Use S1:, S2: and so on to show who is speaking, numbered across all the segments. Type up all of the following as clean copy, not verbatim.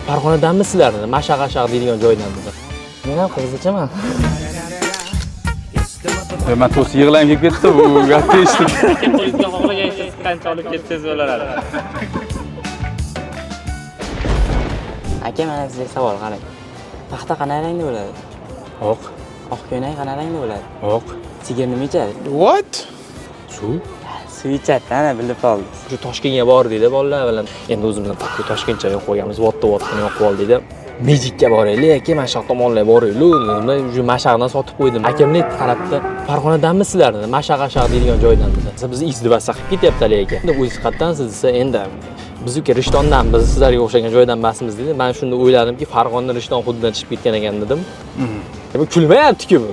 S1: Farg'onadanmisizlar dedi. Mashaq ashaq deydigan joydan dedi.
S2: Men ham qirg'izchaman.
S3: Man to'si yig'lagim kelib ketdi bu gapni eshitib.
S4: Qo'lingizga xohlagancha qancha olib ketsangiz bo'ladi.
S2: Aka, mana sizga savol, qarang. Paxta qanday rangda bo'ladi?
S3: Oq.
S2: Oq ko'ynak qanday rangda bo'ladi?
S3: Oq.
S2: Sigir nima ichadi?
S3: What? Suv.
S2: Suv ichadi, ana bilib qoldingiz.
S1: Shu Toshkentga bordik bolalar bilan. Endi o'zimizdan такой Toshkentcha yo'q qo'yganmiz, votta vottani yoqib oldik. Mejikka boraylik aka, mana shu tomonlarga boraylik dedim. Уже mashaqdan sotib qo'ydim. Akamni aytdi, qarabdi, Farg'onadanmisizlar dedi. Mashaq ashaq deydigan joydan dedi. Bizni izdivasa qilib ketyapti haligi aka. Endi o'zingiz qayerdansiz desa, endi biz uka Rishtondan, biz sizlarga o'xshagan joydan emasmiz dedi. Men shunda o'yladimki, Farg'ona Rishton hududidan chiqib ketgan ekan dedim. Bu kulmayapti-ku bu.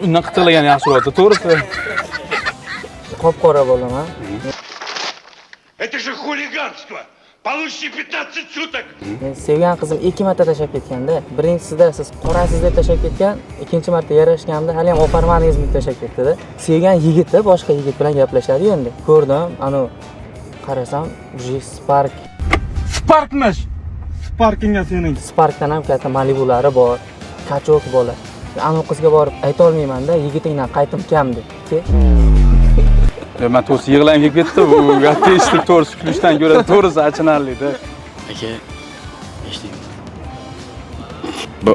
S3: Undan qitiqlagan yaxshi bo'ladi, to'g'risi.
S2: Qop-qora bo'laman.
S5: Это же хулиганство! Получите 15 суток!
S2: Men sevgan qizim ikki marta tashlab ketganda, birinchisida siz qorasiz deb tashlab ketgan, ikkinchi marta yarashganimda hali ham oparmadingizmi deb tashlab ketdi-da. Sevgan yigiti boshqa yigit bilan gaplashadi endi. Ko'rdim, anu qarasam, уже Spark,
S6: Sparkmish. Sparkingga sening.
S2: Sparkdan ham katta Malibulari bor, kachok bola. Anu qizga borib ayta olmayman-da, yigitingdan qaytim kam deb. Ke?
S3: Man to'si yig'lagim kelib ketdi bu gapni eshitib, to'g'risi kulishdan ko'ra to'g'risi achinarlida.
S7: Aka, eshiting. Bu